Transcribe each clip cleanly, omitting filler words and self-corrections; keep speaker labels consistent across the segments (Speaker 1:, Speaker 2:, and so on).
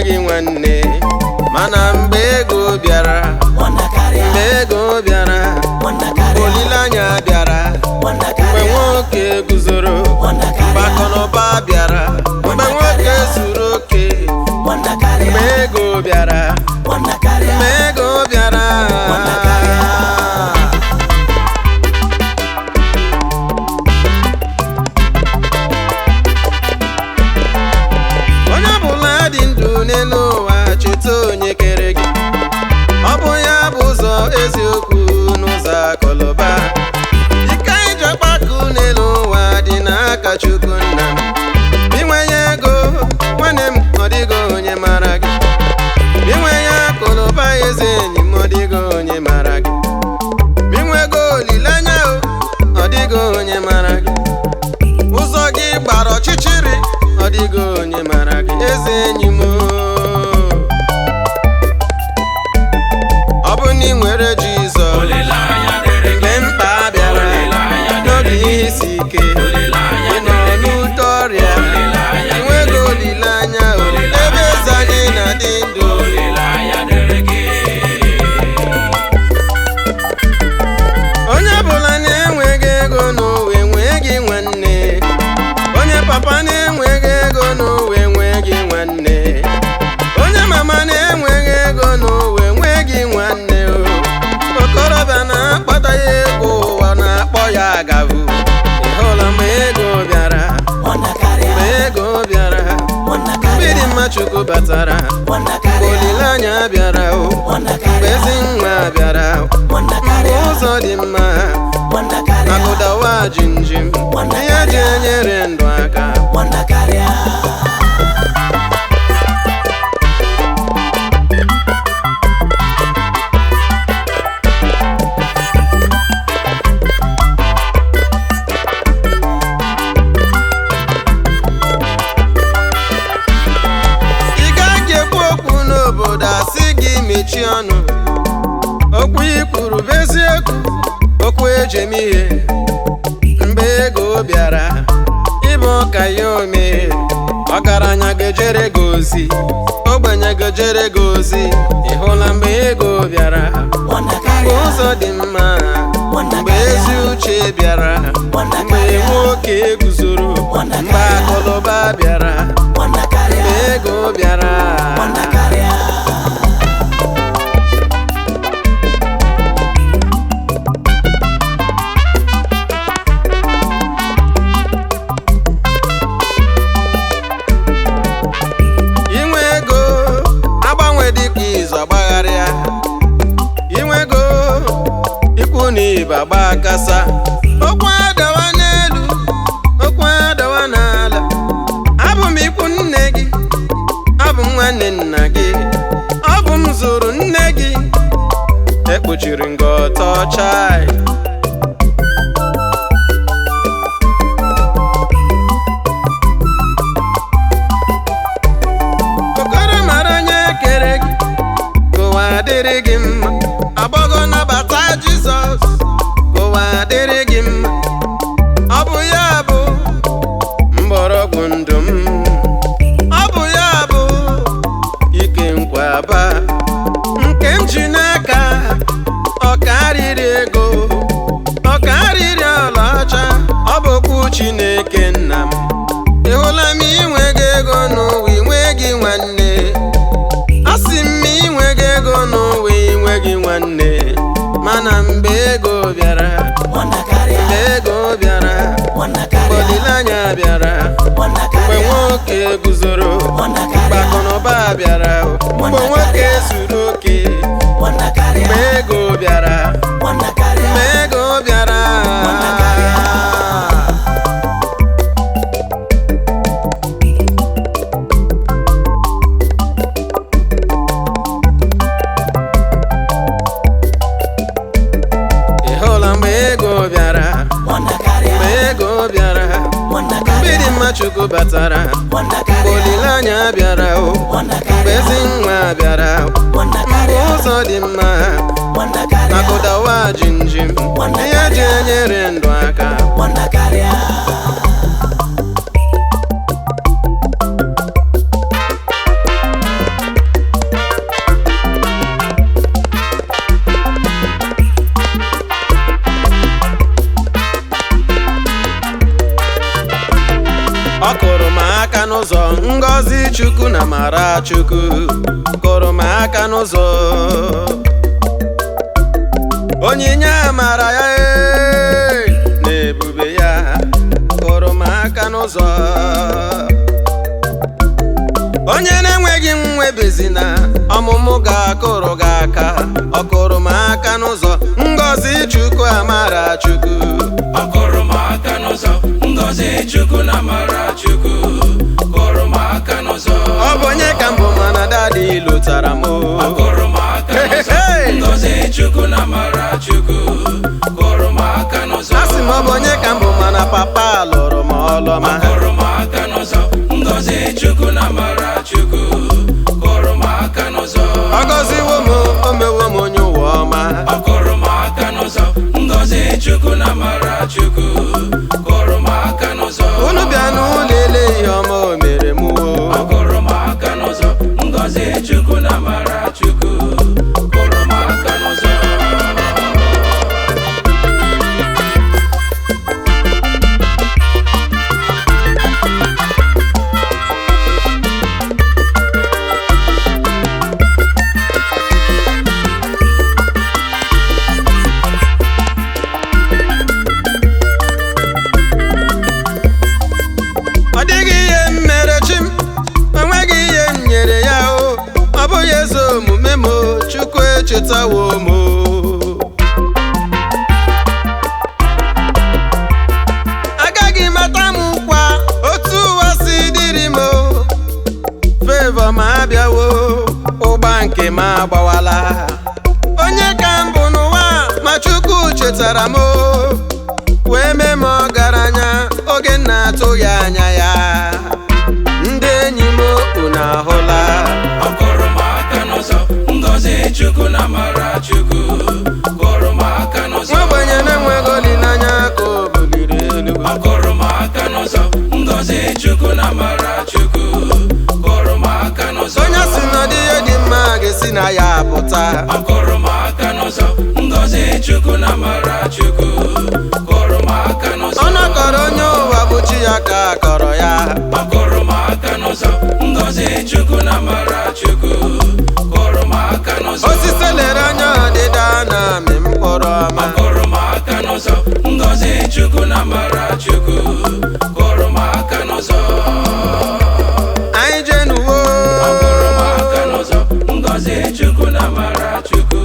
Speaker 1: enweghị nwanne. Mana mgbe ego bịara, mgbe ego bịara, olileanya bịara. Mgbe nwoke guzoro, mgbe akụnụba bịara, mgbe nwoke zuru oke, mgbe ego bịara, mgbe ego bịara. Onye ọbụla dị ndụ n'elu ụwa, cheta onye kere gị. Ọ bụ ya bụ ụzọ eziokwu n'ụzọ akụlụba. Ike iji ọkpakụ n'elu ụwa dị n'aka Chukwu nna m. Inwenye ego nwanne m, ọ dịghị onye mara gị. Inwenye akụlụba eze enyi m, ọ dịghị onye mara gị. Inwego olileanya o, ọ dịghị onye mara gị. Ụzọ gị gbara ọchịchịrị, ọ dịghị onye mara gị eze enyi m. Ọ bụ na ị nwere Jizọs, mgbe mkpa bịara, n'oge ihe isi ike, ị nọ n'ute ọrịa, enweghị olileanya o, ebe eze anyị na-adị ndụ. Onye ọbụla na-enweghị ego n'ụwa enweghị nwanne. Onye papa na-enweghị ego n'ụwa enweghị nwanne. Onye mama na-enweghị ego n'ụwa enweghị nwanne o. Okorobịa na-akpata ya ego ụwa na-akpọ ya agavu. Ị hụla mgbe ego bịara, mgbe ego bịara, mgbe dị mma Chukwu batara, mgbe olileanya bịara o, mgbe ezi nwa bịara o, mgbe ụzọ dị mma, akụdawa jinjim, ihe ji enyere ndụ aka. Ị gaghị ekwu okwu n'obodo asị gị mechie ọnụ. Okwu i kwuru bụ eziokwu, okwu eji eme ihe. Mgbe ego bịara, ịbụ ọka ya ome. Ọgaranya ga-ejere gị ozi, ogbenye ga-ejere gị ozi. Ị hụla mgbe ego bịara, mgbe ụzọ dị mma, mgbe ezi uche bịara, mgbe nwoke guzoro, mgbe akụlụba bịara, mgbe ego bịara. Inwe ego agbanwe dịka izu agbagharịa. Inwe ego ikwu na ibe agba akasa. Okwu adawa n'elu, okwu adawa n'ala. Abụ m ikwu nne gị, abụ m nwanne nna gị, ọ bụ m zụrụ nne gị. Ekpuchiri nga ọtọ chai. Okoro mara onye kere gị, ka ụwa dịrị gị mma. Agbọghọ nabata Jizọs, ka ụwa dịrị gị mma. Ọ bụ ya bụ mgbọrọgwụ ndụ m, ọ bụ ya bụ ike nkwaba nke m ji n'aka. Ọ karịrị ego, ọ karịrị ọlaọcha, ọ bụ okwu Chineke nna m. Ị hụla m inweghị ego n'ụwa inweghị nwanne. Asị m inweghị ego n'ụwa inweghị nwanne. Mana mgbe ego bịara, mgbe ego bịara, mgbe olileanya bịara, mgbe nwoke guzoro, mgbe akụnụba bịara, mgbe nwoke zuru oke, mgbe ego bịara, mgbe ego bịara. Ị hụla mgbe ego bịara, mgbe ego bịara, mgbe dị mma Chukwu batara, mgbe olileanya bịara o, mgbe ezi nwa bịara, mgbe ụzọ dị mma, akụdawa jinjim, ihe ji enyere ndụ aka. Ngọzi Chukwu na amara Chukwu kụrụ m aka n'ụzọ. Onyinye amara ya na ebube ya kụrụ m aka n'ụzọ. Onye na-enweghị nwebezina ọmụmụ ga-akụrụ gị aka, ọ kụrụ m aka n'ụzọ. Ngọzi Chukwu amara Chukwu
Speaker 2: Ọ kụrụ m aka n'ụzọ. Ngọzi Chukwu na amara Chukwu kụrụ m aka n'ụzọ.
Speaker 1: Ọ bụ onye ka mbụ mana daddy lụtara m.
Speaker 2: Ọ kụrụ m aka n'ụzọ. Ngọzi Chukwu na amara Chukwu kụrụ m aka n'ụzọ.
Speaker 1: A sị m ọ bụ onye ka mbụ mana papa lụrụ m ọlụma.
Speaker 2: Ọ kụrụ m aka n'ụzọ. Ngọzi Chukwu na amara Chukwu kụrụ m aka n'ụzọ.
Speaker 1: Ọ gọziwo m, o mewo m onye ụwa ọma.
Speaker 2: Ọ kụrụ m aka n'ụzọ. Ngọzi Chukwu na amara Chukwu kụrụ m aka n'ụzọ.
Speaker 1: Unu bịa n'ụlọ ele ihe ọma o mere m o.
Speaker 2: Ọ kụrụ m aka n'ụzọ. Ngọzi Chukwu na amara Chukwu kụrụ m aka n'ụzọ.
Speaker 1: Ọ dịghị ihe m mere chi m, o nweghị ihe m nyere ya o. Ọ bụghị ezi omume m o, Chukwu echetawo m o. Agaghị mata m kwa otu ụwa si dịrị m o. Favor m abịawo, ụgba nke m agbawala. Onye ka m bụ n'ụwa ma Chukwu chetara m o, wee mee m ọgaranya oge m na-atụghị anya ya. Ndị enyi m unu ahụla.
Speaker 2: Ọ kụrụ m aka n'ụzọ. Ngọzi Chukwu na amara Chukwu kụrụ m aka n'ụzọ.
Speaker 1: Nwa ogbenye na-enweghị olileanya ka o buliri elu.
Speaker 2: Ọ kụrụ m aka n'ụzọ. Ngọzi Chukwu na amara Chukwu kụrụ m aka n'ụzọ.
Speaker 1: Onye si na ọdị ihe dị mma ga-esi na ya pụta.
Speaker 2: Ọ kụrụ m aka n'ụzọ. Ngọzi Chukwu na amara Chukwu kụrụ m aka n'ụzọ.
Speaker 1: Ọnụ kọrọ onye ụwa bụ chi ya ka kọrọ ya.
Speaker 2: Ọ kụrụ m aka n'ụzọ. Ngọzi Chukwu na amara Chukwu kụrụ m aka n'ụzọ.
Speaker 1: Osisi lere anya ọdịda na-amị mkpụrụ ọma.
Speaker 2: Ọ kụrụ m aka n'ụzọ. Ngọzi Chukwu na amara Chukwu kụrụ m aka n'ụzọ.
Speaker 1: Anyị jenuwo.
Speaker 2: Ọ kụrụ m aka n'ụzọ. Ngọzi Chukwu na amara Chukwu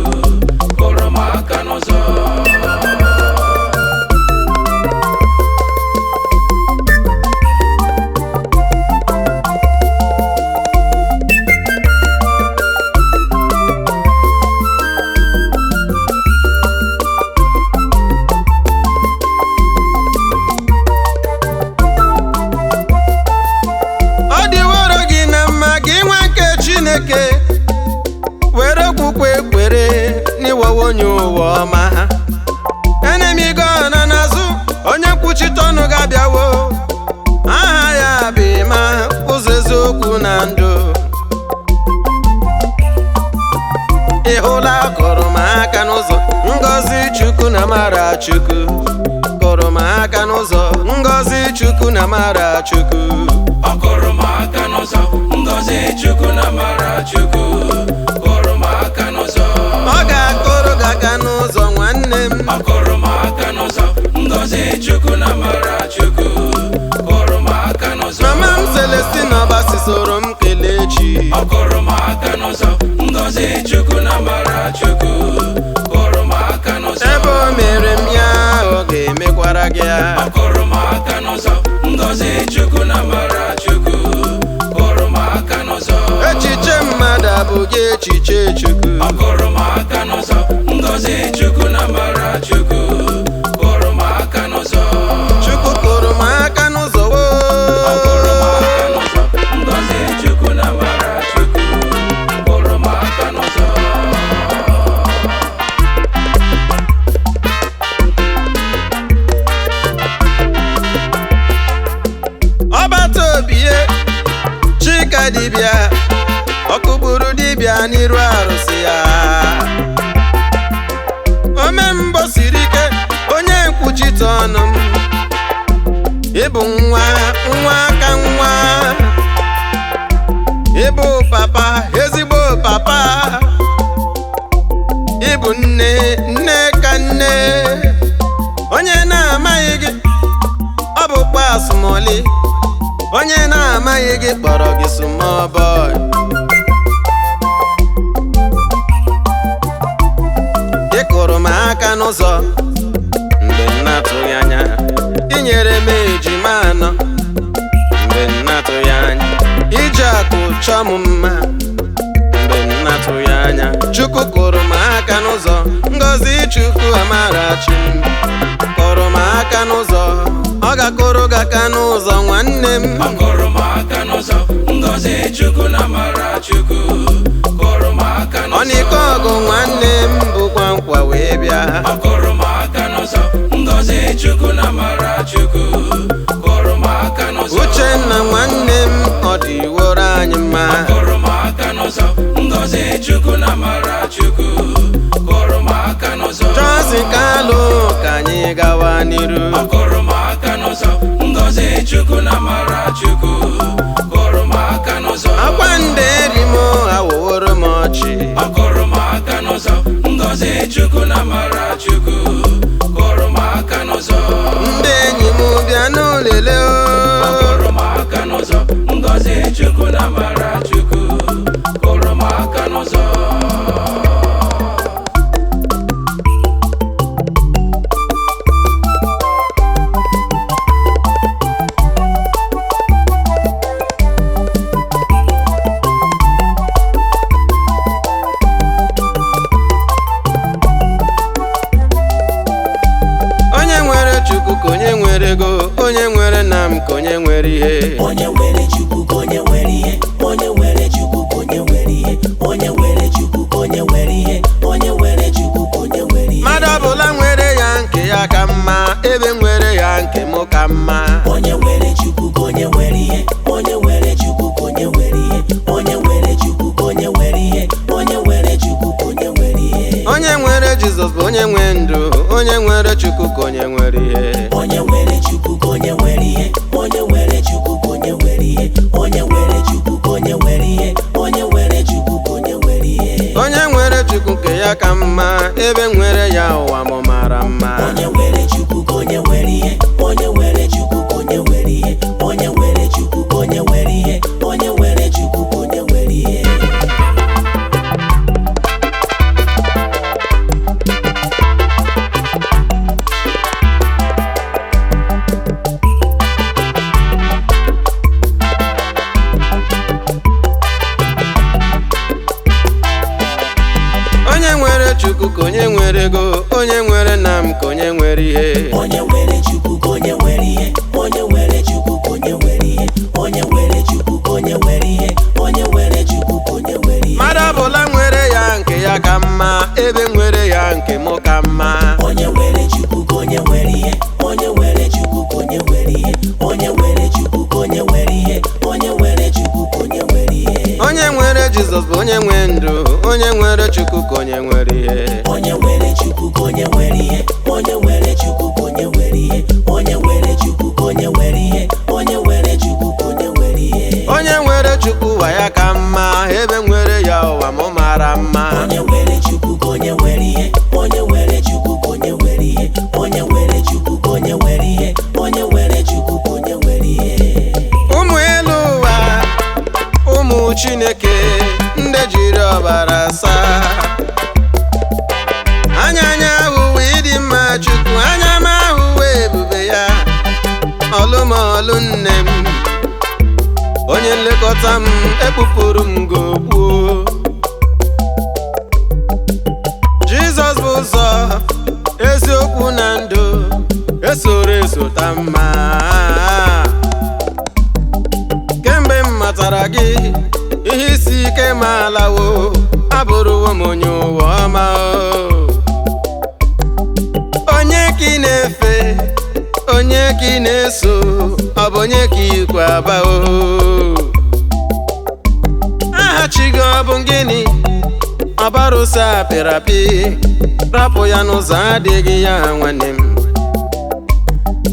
Speaker 2: kụrụ m aka n'ụzọ.
Speaker 1: Ọ dịworo gị na mma gị nwa nke Chineke, were okwukwe kwere n'ịwọwa onye ụwa ọma. Enemigo nọ n'azụ, onye nkwuchite ọnụ ga-abịawo. Aha ya bụ ịma ụzọ eziokwu na ndụ. Ị hụla kụrụ m aka n'ụzọ. Ngọzi Chukwu na amara Chukwu kụrụ m aka n'ụzọ. Ngọzi Chukwu na amara Chukwu.
Speaker 2: Ọ kụrụ m aka n'ụzọ. Ngọzi Chukwu na amara Chukwu kụrụ m aka n'ụzọ.
Speaker 1: Ọ ga-akụrụ gị aka n'ụzọ nwanne m.
Speaker 2: Ọ kụrụ m aka n'ụzọ. Ngọzi Chukwu na amara Chukwu kụrụ m aka n'ụzọ.
Speaker 1: Mama m Celestina Obasi soro m kelee chi.
Speaker 2: Ọ kụrụ m aka n'ụzọ. Ngọzi Chukwu na amara Chukwu kụrụ m aka n'ụzọ.
Speaker 1: Ebe o mere m ya, ọ ga-emekwara gị ya.
Speaker 2: Ọ kụrụ m aka n'ụzọ. Ngọzi Chukwu na amara Chukwu kụrụ m aka n'ụzọ.
Speaker 1: Echiche mmadụ abụghị echiche Chukwu.
Speaker 2: Ọ kụrụ m aka n'ụzọ. Ngọzi Chukwu na amara Chukwu kụrụ m aka n'ụzọ.
Speaker 1: Chukwu kụrụ m aka n'ụzọ
Speaker 2: Ọ kụrụ m
Speaker 1: woo.
Speaker 2: aka n'ụzọ. Ngọzi Chukwu na amara Chukwu kụrụ m aka n'ụzọ.
Speaker 1: Ọbata obie Chika dibịa, ọkụ gburu dibịa n'iru arụsị ya. Omembọ siri ike, onye nkwuchite ọnụ m. Ịbụ nwa nwa ka nwa. Ịbụ papa, ezigbo papa. Ịbụ nne, nne ka nne. Onye na-amaghị gị, ọ bụkwa asụmoli. Onye na-amaghị gị kpọrọ gị small boy. Ị kụrụ m aka n'ụzọ mgbe m na-atụghị anya. Ị nyere m ejima anọ mgbe m na-atụghị anya. Iji akụ chọọ m mma mgbe m na-atụghị anya. Chukwu kụrụ m aka n'ụzọ, ngọzi Chukwu amarachi m. Kụrụ m aka n'ụzọ, ọ ga-akụrụ gị aka n'ụzọ nwanne m.
Speaker 2: Ọ kụrụ m aka n'ụzọ, ngọzi Chukwu na amara Chukwu kụrụ m aka n'ụzọ.
Speaker 1: Ọnịke ọgụ nwanne m bụkwa nkwa wee bịa.
Speaker 2: Ọ kụrụ m aka n'ụzọ, ngọzi Chukwu na amara Chukwu kụrụ m aka n'ụzọ.
Speaker 1: Uchenna nwanne m, ọ dịworo anyị mma.
Speaker 2: Ọ kụrụ m aka n'ụzọ, ngọzi Chukwu na amara Chukwu kụrụ m aka n'ụzọ.
Speaker 1: Johnson Kalụ, ka anyị gawa n'iru.
Speaker 2: Ọ kụrụ m aka n'ụzọ, ngọzi Chukwu na amara Chukwu kụrụ m aka n'ụzọ.
Speaker 1: Akwa nde eri m awụworo m ọchị.
Speaker 2: Ọ kụrụ m aka n'ụzọ, ngọzi Chukwu na amara Chukwu kụrụ m aka n'ụzọ.
Speaker 1: Ndị enyi m bịa n'ụlele
Speaker 2: Ọ
Speaker 1: o.
Speaker 2: kụrụ m aka n'ụzọ, ngọzi Chukwu na amara Chukwu kụrụ m aka n'ụzọ.
Speaker 1: Onye nwere Chukwu ka onye nwere ego, onye nwere nna m ka onye nwere ihe.
Speaker 3: Onye nwere Chukwu ka onye nwere ihe, onye nwere Chukwu ka onye nwere ihe, onye nwere Chukwu ka onye nwere ihe, onye nwere Chukwu ka onye nwere ihe.
Speaker 1: Mmadụ ọbụla nwere ya nke ya ka mma, ebe nwere ya nke mụ ka mma.
Speaker 3: Onye nwere Chukwu ka onye nwere ihe, onye nwere Chukwu ka onye nwere ihe, onye nwere Chukwu ka onye nwere ihe, onye nwere Chukwu ka onye nwere ihe.
Speaker 1: Onye nwere Jizọs bụ onye nwe ndụ, onye nwere Chukwu ka onye nwere ihe.
Speaker 3: Onye nwere Chukwu ka onye nwere ihe, onye nwere Chukwu ka onye nwere ihe, onye nwere Chukwu ka onye nwere ihe, onye nwere Chukwu ka onye nwere ihe.
Speaker 1: Onye nwere Chukwu nke ya ka mma, ebe nwere ya ụwa mụ mara mma.
Speaker 3: Onye nwere Chukwu ka onye nwere ihe, onye nwere Chukwu ka onye nwere ihe, onye nwere Chukwu ka onye nwere ihe, onye nwere Chukwu ka onye nwere ihe.
Speaker 1: Onye nwere Chukwu ka onye nwere ego, onye nwere nna m ka onye nwere ihe.
Speaker 3: Onye nwere Chukwu ka onye nwere ihe, onye nwere Chukwu ka onye nwere ihe, onye nwere Chukwu ka onye nwere ihe, onye nwere Chukwu ka onye nwere ihe.
Speaker 1: Mmadụ ọbụla nwere ya nke ya ka mma, ebe nwere ya nke mụ ka mma.
Speaker 3: Onye nwere Chukwu ka onye nwere ihe, onye nwere Chukwu ka onye nwere ihe, onye nwere Chukwu ka onye nwere ihe, onye nwere Chukwu ka onye nwere ihe.
Speaker 1: Onye nwere Jizọs bụ onye nwe ndụ, onye nwere Chukwu ka onye nwere ihe.
Speaker 3: Onye nwere Chukwu ka onye nwere ihe, onye nwere Chukwu ka onye nwere ihe, onye nwere Chukwu ka onye nwere ihe, onye nwere Chukwu ka onye nwere ihe.
Speaker 1: Onye nwere Chukwu ụwa ya ka mma, ebe nwere ya ụwa mụ mara mma.
Speaker 3: Onye nwere Chukwu ka onye nwere ihe, onye nwere Chukwu ka onye nwere ihe, onye nwere Chukwu ka onye nwere ihe, onye nwere Chukwu ka onye nwere ihe.
Speaker 1: Ụmụ elu ụwa, ụmụ Chineke, ndị jiri ọbara saa. Anya anya ahụwa ịdị mma Chukwu, anya m ahụwa ebube ya. Ọlụmọlụ nne m, onye nlekọta m, ekpupụrụ m gogbuo. Jizọs bụ ụzọ, eziokwu na ndụ, esoro esota mma. Kemgbe m matara gị, ihe isi ike m alawo, abụrụwo m onye ụwa ọma o. Onye ka ị na-efe, onye ka ị na-eso, ọ bụ onye ka ikwe aba o. Aha chi gị ọ bụ gịnị? Ọbarụsa apịrị apị, rapụ ya n'ụzọ adịghị ya nwanne m.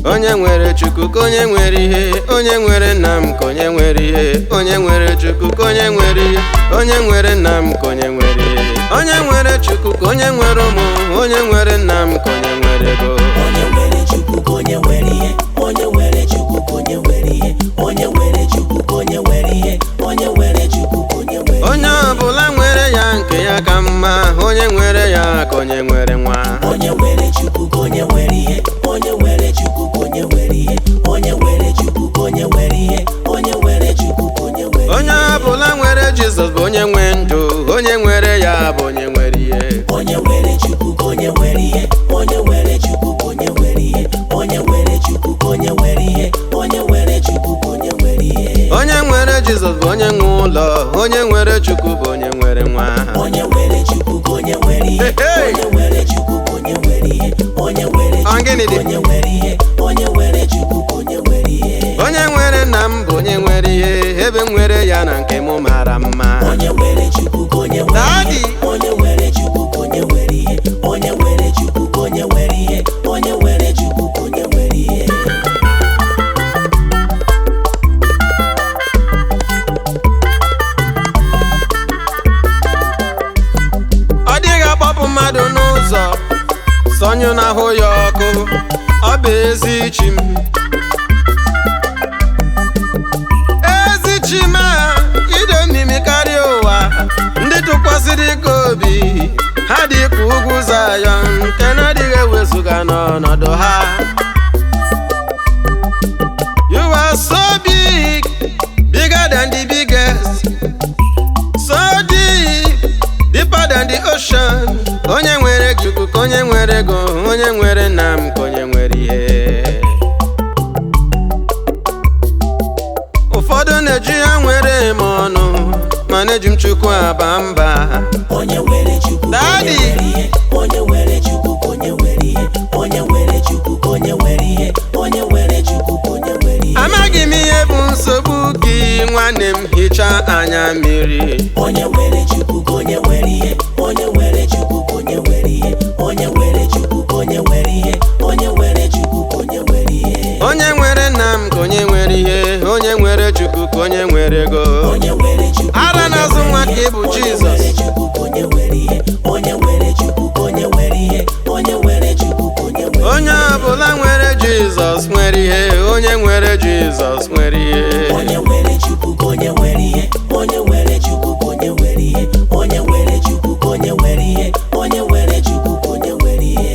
Speaker 1: Onye nwere Chukwu ka onye nwere ihe, onye nwere nna m ka onye nwere ihe, onye nwere Chukwu ka onye nwere ihe, onye nwere nna m ka onye nwere ihe, onye nwere Chukwu ka onye nwere ụmụ, onye nwere nna m ka onye nwere ego.
Speaker 3: Onye nwere Chukwu ka onye nwere ihe, onye nwere Chukwu ka onye nwere ihe, onye nwere Chukwu ka onye nwere ihe, onye nwere Chukwu ka onye nwere ihe.
Speaker 1: Onye ọbụla nwere ya nke ya ka mma, onye nwere ya ka onye nwere nwa.
Speaker 3: Onye nwere Chukwu ka onye nwere ihe, onye nwere Chukwu ka onye nwere ihe, onye nwere Chukwu ka onye nwere ihe, onye nwere Chukwu ka onye nwere ihe.
Speaker 1: Onye ọbụla nwere Jizọs bụ onye nwe ndụ, onye nwere ya bụ onye nwere ihe.
Speaker 3: Onye nwere Chukwu ka onye nwere ihe, onye nwere Chukwu ka onye nwere ihe, onye nwere Chukwu ka onye nwere ihe, onye nwere Chukwu ka onye nwere ihe.
Speaker 1: Onye nwere Jizọs bụ onye nwe ụlọ, onye nwere Chukwu bụ onye nwere nwa.
Speaker 3: Onye nwere Chukwu ka onye nwere ihe,
Speaker 1: Hey, hey!
Speaker 3: onye nwere Chukwu ka onye nwere ihe, onye nwere
Speaker 1: Ọ
Speaker 3: Chukwu
Speaker 1: gịnị
Speaker 3: ka
Speaker 1: dị?
Speaker 3: onye nwere ihe, onye nwere Chukwu ka onye nwere ihe.
Speaker 1: Onye nwere nna m bụ onye nwere ihe, ebe m nwere ya na nke m mara mma.
Speaker 3: Onye nwere Chukwu ka onye nwere
Speaker 1: Daddy!
Speaker 3: ihe, onye nwere Chukwu ka onye nwere ihe, onye nwere Chukwu ka onye nwere ihe, onye nwere Chukwu ka onye nwere ihe.
Speaker 1: Ọ dịghị akpọpụ mmadụ n'ụzọ, sọnyụ na-ahụ ya ọkụ, ọ bụ ezi chi m. Ezi chi m a, ide omimi karịa ụwa, ndị tụkwasịrị ike obi, ha dị ka ugwu Zayọn nke na-adịghị ewezuga n'ọnọdụ ha. You are so big, bigger than the biggest. So deep, deeper than the ocean. Onye nwere Chukwu ka onye nwere ego, onye nwere nna m ka onye nwere ihe. Ụfọdụ na-eji ya nwere m ọnụ, mana eji m Chukwu aba mba.
Speaker 3: Onye nwere Chukwu ka onye
Speaker 1: Daddy!
Speaker 3: nwere ihe, onye nwere Chukwu ka onye nwere ihe, onye nwere Chukwu ka onye nwere ihe, onye nwere Chukwu ka onye nwere ihe.
Speaker 1: Amaghị m ihe bụ nsogbu gị, nwanne m, hichaa anya mmiri.
Speaker 3: Onye nwere Chukwu ka onye nwere ihe, onye nwere Chukwu ka onye nwere ihe, onye nwere Chukwu ka onye nwere ihe, onye nwere Chukwu ka onye nwere ihe.
Speaker 1: Onye nwere nna m ka onye nwere ihe, onye nwere Chukwu ka onye nwere ego.
Speaker 3: Onye nwere Chukwu ka
Speaker 1: Ara
Speaker 3: onye
Speaker 1: na-azụ
Speaker 3: nwere
Speaker 1: nwa ka
Speaker 3: ihe,
Speaker 1: ị bụ
Speaker 3: onye
Speaker 1: Jizọs.
Speaker 3: nwere Chukwu ka onye nwere ihe, onye nwere Chukwu ka onye nwere ihe, onye nwere Chukwu ka onye nwere
Speaker 1: Onye
Speaker 3: ihe.
Speaker 1: ọbụla nwere Jizọs nwere ihe, onye nwere Jizọs nwere ihe.
Speaker 3: Onye nwere Chukwu ka onye nwere ihe, onye nwere Chukwu ka onye nwere ihe, onye nwere Chukwu ka onye nwere ihe, onye nwere Chukwu ka onye nwere ihe.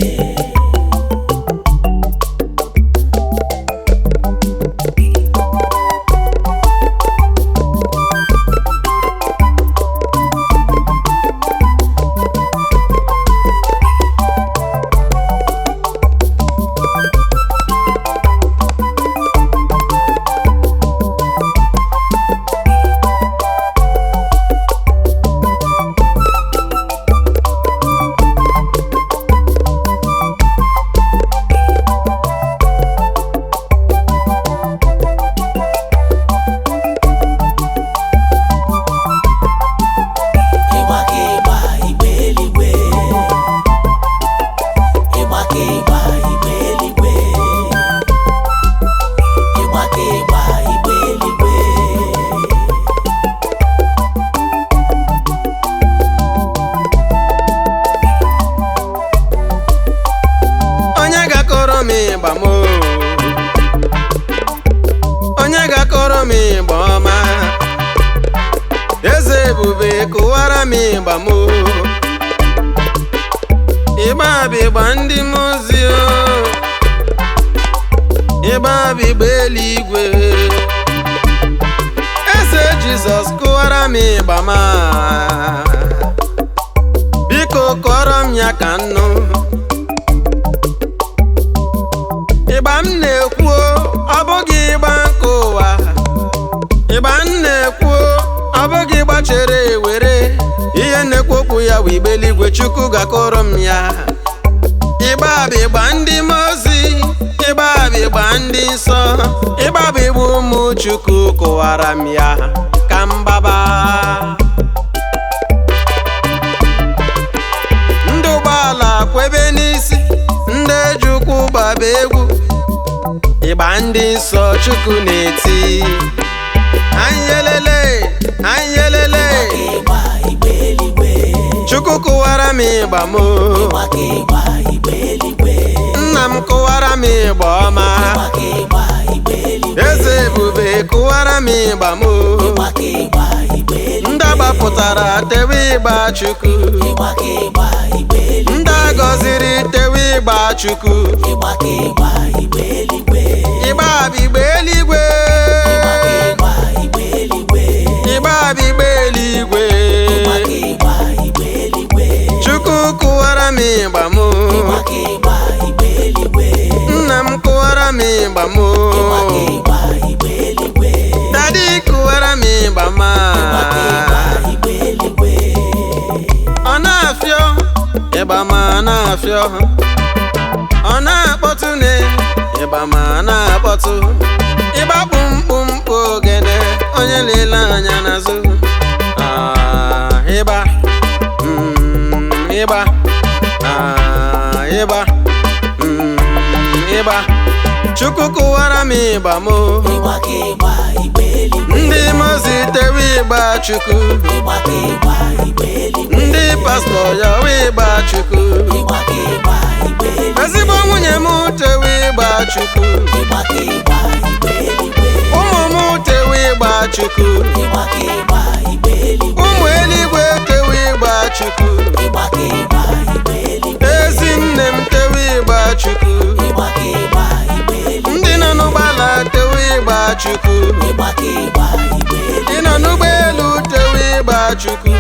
Speaker 3: Ịgba ka ịgba igbe eluigwe, ịgba ka ịgba igbe eluigwe, ịgba ka ịgba igbe eluigwe.
Speaker 1: Onye ga-akọrọ m ịgba m oo? Onye ga-akọrọ m ịgba ọma? Eze ebube kụwara m ịgba m oo. Ịgba bụ ịgba ndị mmụọ ozi oo. Ịgba bụ ịgba eluigwe. Eze Jizọs kụwara m ịgba m a. Biko kọrọ m ya ka m nụ. Ịgba m na-ekwu ọ bụghị ịgba nke ụwa. Ịgba m na-ekwu ọ bụghị ịgba chere ewere. Ihe na-ekwu okwu ya bụ igbe eluigwe, Chukwu ga-akọrọ m ya. Ịgba bụ ịgba ndị mmụọ ozi, ịgba bụ ịgba ndị nsọ, ịgba bụ ịgba ụmụ Chukwu kụwara m ya ka m gbaba. Ndị ụgbọala kwebe n'isi, ndị eji ụkwụ gbaba egwu. Ịgba ndị nsọ Chukwu na-eti. Anyelele, anyelele.
Speaker 3: Ịgba igbe eluigwe.
Speaker 1: Chukwu kụwara m ịgba m.
Speaker 3: Ịgba ka ịgba igbe eluigwe.
Speaker 1: Nna m kụwara m ịgba ọma.
Speaker 3: Ịgba ka ịgba igbe eluigwe.
Speaker 1: Eze ebube kụwara m ịgba m.
Speaker 3: Ịgba ka ịgba igbe eluigwe.
Speaker 1: Ndị agbapụtara tewe ịgba Chukwu.
Speaker 3: Ịgba ka ịgba igbe eluigwe.
Speaker 1: Ndị agọziri tewe ịgba Chukwu.
Speaker 3: Ịgba ka ịgba igbe eluigwe.
Speaker 1: Ịgba bụ igbe eluigwe.
Speaker 3: Ịgba ka ịgba igbe eluigwe.
Speaker 1: Ịgba bụ igbe eluigwe.
Speaker 3: Ịgba ka ịgba igbe eluigwe.
Speaker 1: Chukwu kụwara m ịgba m.
Speaker 3: Ịgba ka ịgba igbe eluigwe.
Speaker 1: Nna m kụwara m ịgba m.
Speaker 3: Ịgba ka ịgba igbe eluigwe.
Speaker 1: Dadi kụwara m ịgba m.
Speaker 3: Ịgba ka ịgba igbe eluigwe.
Speaker 1: Ọ na-afịọ ịgba ma na-afịọ. Ọ na-akpọtụ ne ịgba ma na-akpọtụ. Ịgba kpumkpumkpu ogene onye lele anya n'azụ. Ah, ịgba ịgba. Ah, ịgba ịgba. Chukwu kụwara m ịgba m.
Speaker 3: Ịgba ka ịgba igbe eluigwe.
Speaker 1: Ndị mozi tewe ịgba Chukwu.
Speaker 3: Ịgba ka ịgba igbe eluigwe.
Speaker 1: Ndị pastọ yawa ịgba Chukwu.
Speaker 3: Ịgba ka ịgba igbe eluigwe.
Speaker 1: Ezigbo nwunye m tewe ịgba Chukwu.
Speaker 3: Ịgba ka ịgba igbe eluigwe.
Speaker 1: Ụmụ m tewe ịgba Chukwu.
Speaker 3: Ịgba ka ịgba igbe eluigwe.
Speaker 1: Ụmụ eluigwe tewe ịgba Chukwu.
Speaker 3: Ịgba ka ịgba igbe eluigwe.
Speaker 1: Ezi nne m tewe ịgba Chukwu.
Speaker 3: Ịgba ka ịgba igbe eluigwe.
Speaker 1: Ndị nọ n'ụgbọala tewe ịgba Chukwu.
Speaker 3: Ịgba ka ịgba igbe eluigwe.
Speaker 1: Ndị nọ n'ụgbọelu tewe ịgba Chukwu.